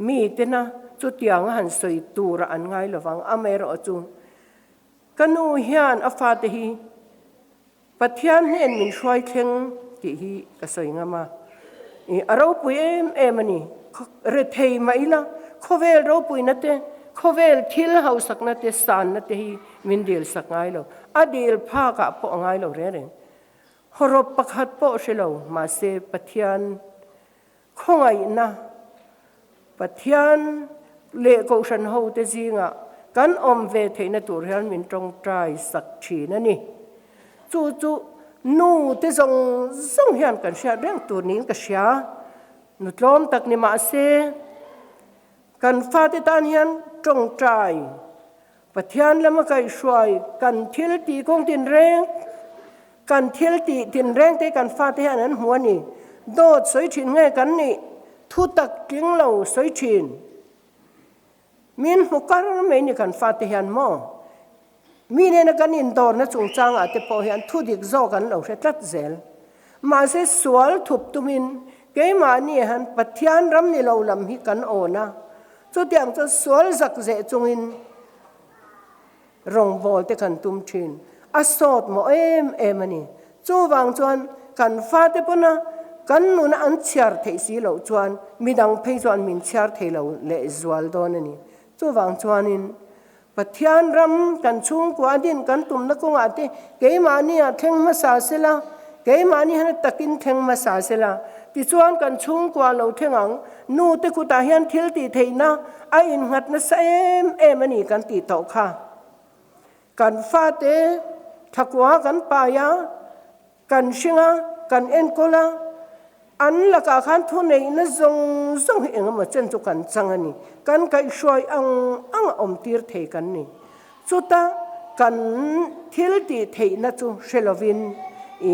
mi tena chutianga han sawi turah an ngai lovang. Amaherawhchu ka nu hian a fate hi Pathian hnen min hruai thleng tih hi ka sawi ngam a, i a ropui em em a ni. Rethei mah ila khawvel ropuina te, khawvel thil hausakna te, sanna te hi min dil sak ngai lo. A dil phakah pawh a ngai lo reng reng. Hawrawp pakhat pawh hre lo, mahse Pathian khawngaihna, Pathian leh Kohhran hote zingah kan awm ve theihna tur hian min tawngtai sak thin a ni. Chu chu nu te zawng zawng hian kan hriat reng tur niin ka hria. Nu tlawm tak ni mah se, kan fate tan hian tawngtai, Pathian lama kaihhruai kan thil tih kawng tinreng, kan thil tih tinreng te kan fate hian an hmu a ni. Dawt sawi thin nge kan nih? Thu tak tling lo sawi thin. Min hmu kar mai ni kan fate hian maw? Mi nena kan indawrna chungchangah te pawh hian thu dik zawk an lo hre tlat zel. Mahse sual thup tumin keimahni hian Pathian ram ni lo lam hi kan awn a, Chutiang chuan sual zak zeh chungin rawngbâwl te kan tum ṭhin. A sâwt mawh êm êm a ni. Chuvang chuan kan fate pawna kan nuna an chhiar theih si loh chuan midang phei chuan min chhiar thei lo leh zual dawn a ni. Chuvang chuanin Pathian ram kan chhungkua din kan tumna kawngah te keimahni ah thleng hmasa sela, keimahni hian takin thleng hmasa sela, tichuan kan chhungkua lo thleng ang, nu te kutah hian thil tih theihna a innghat nasa em em a ni kan tih tawh kha. Kan fate thakua kan pai a. Kan hring a, kan enkawl a, an lakah khan thuneihna zawng zawng hi engemaw chen chu kan chang a ni. Kan kaihhruai ang ang a awmtir thei kan ni. Chuta kan thil tih theihna chu hre lovin i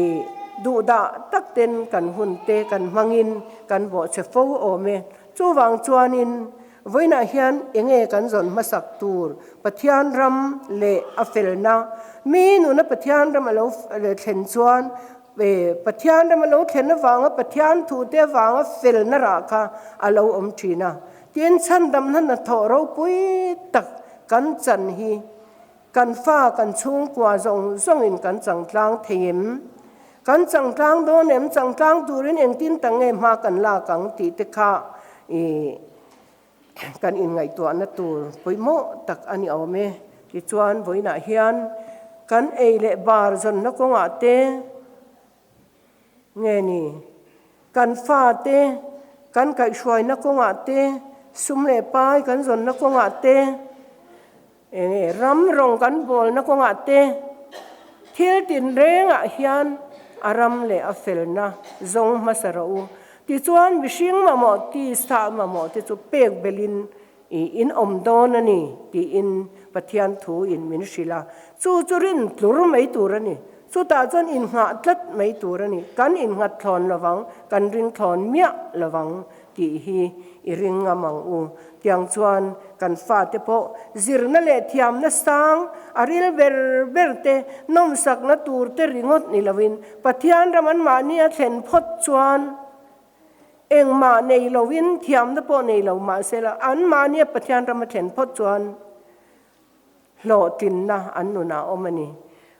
duhdah tak ten kan hun te kan hmangin kan bawhchhe fo awm e. Chuvang chuanin vawiinah hian enge kan zawn hmasak tur Pathian ram leh a felna mi nuna Pathian ram a lo thlen chuan Pathian ram a lo thlen avanga Pathian thute avanga felna rah kha a lo awm thin a. Tin, chhandamna hnathawh ropui tak kan chan hi kan fa kan chhungkua zawng zawngin kan changtlang thei em? Kan changtlang dawn em? Changtlang turin engtin tak nge hma kan lak ang tih te kha ih kan inngaihtuahna tur pawimawh tak a ni awm e. Tichuan, vawiinah hian kan ei leh bar zawnna kawngah te, Nge ni, kan fate kan kaihhruaina kawngah te, sum leh pai kan zawnna kawngah te, enge ram rawng kan bawlna kawngah te, thil tinrengah hian a ram leh a felna zawng hmasa rawh u. Tichuan mihring mamawh tisa mamawh te chu pek belhin I in awm dawn a ni tiin Pathian thu in min hrilh a, chu chu rin tlur mai tur a ni. Chutah chuan innghah tlat mai tur a ni. Kan innghat thlawn lovang, kan ring thlawn miah lovang tih hi i ring ngam ang u. Tiang chuan kan fate pawh zirna leh thiamna sang a ril ber ber te, nawmsakna tur te ringawt ni lovin Pathian ram anmahni a thlen phawt chuan, Engmah nei loin, thiamna pawh nei lo mahsela, anmahnia Pathian rama thlen phawt chuan hlawhtlinna an nunah a awm a ni.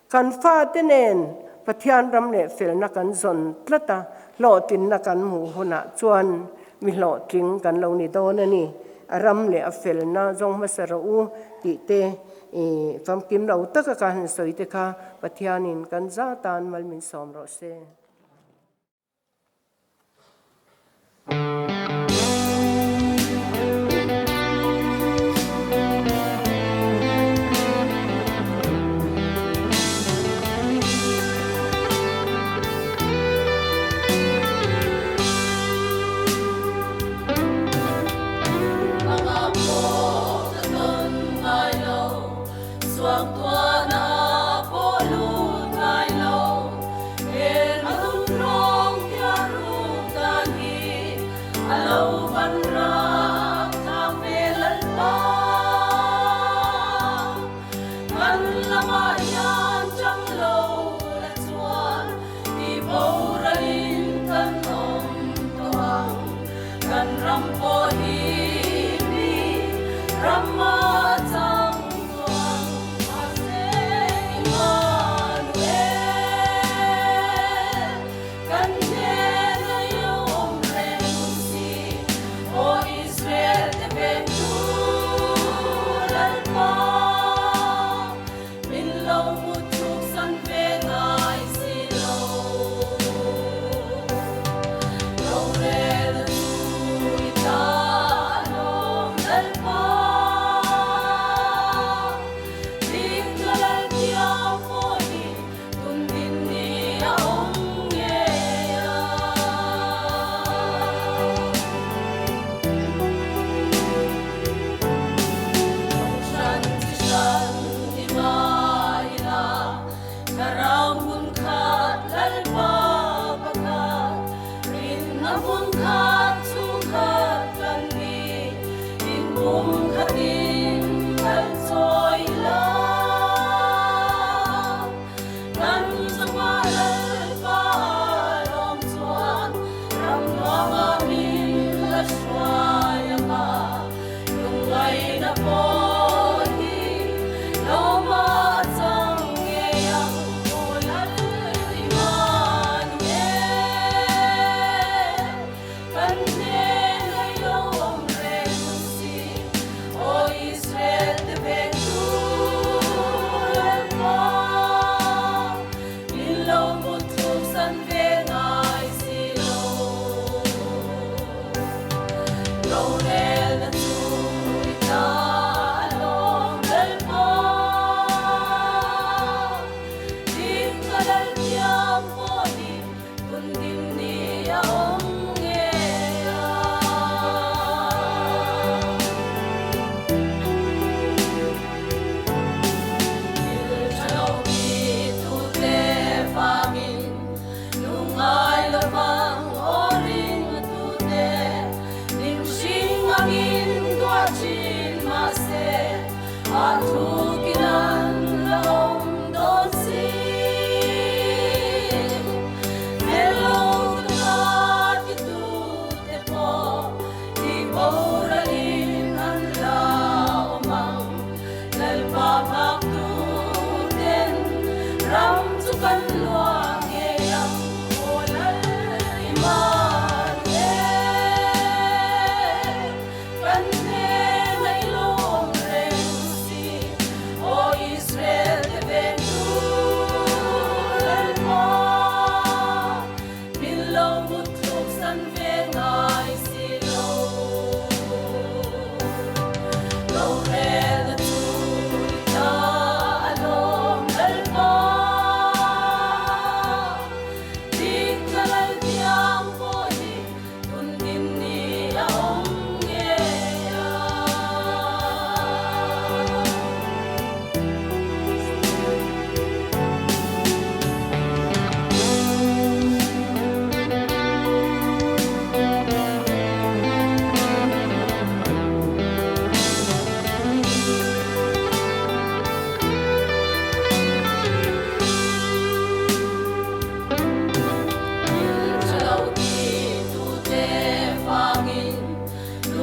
Kan fate nen Pathian ram leh felna kan zawn tlat a, hlawhtlinna kan hmuh hunah chuan mi hlawhtling kan lo ni dawn a ni. A ram leh a felna zawng hmasa rawh u tih te i famkim lo taka ka han sawi te kha Pathianin kan za tan mal min sawm rawh se.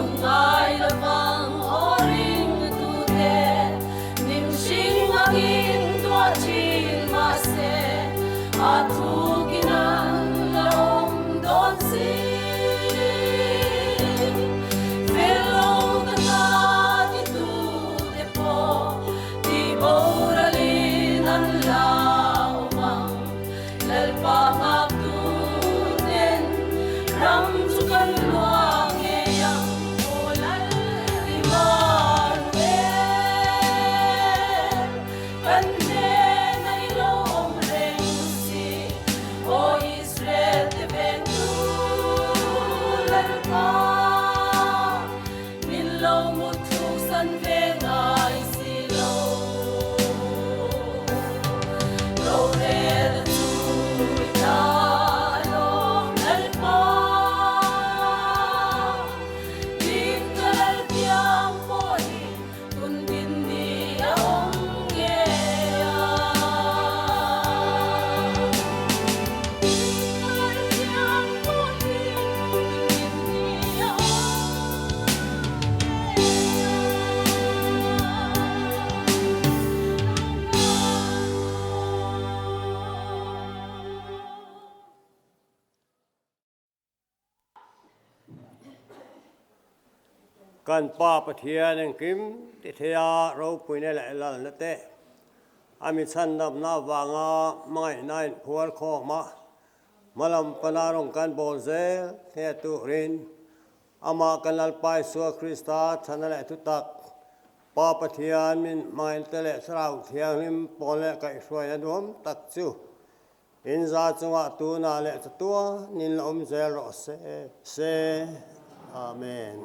Lungngai lovang aw ringtute, Nimhring angin tuah thin mahse, A thukin an la awm dawn si. Fel lo ka ta titute pawh, Tih boralin an la awm ang. Lalpa nghak tute'n ram chu kan luah ngei ang. Aw Lal Immanuel, kan hnena i lo awm reng si. Aw Israel te vengtu Lalpa, min lo mut thluksan ve ngai si lo. Rorel chu i ta alawm Lalpa, Dik ka lal piang pawh hi tun din ni a awm ngei a. Dik ka lal piang pawh hi tun din ni a awm ngei a. Kan Pa Pathian engkim ti theia ropuina leh lalna te, a mi chhandamna avanga hmangaihna inphuar khawm a, hmalam pana rawn kan bawl zel thei turin Amah kan Lalpa Isua Krista chhana leh thutak, Pa Pathian min hmangaihna leh Thlarau Thianghlim pawl leh kaihhruaina duhawm tak chu in za chungah tunah leh chatuanin la awm zel rawh se. Se. Amen.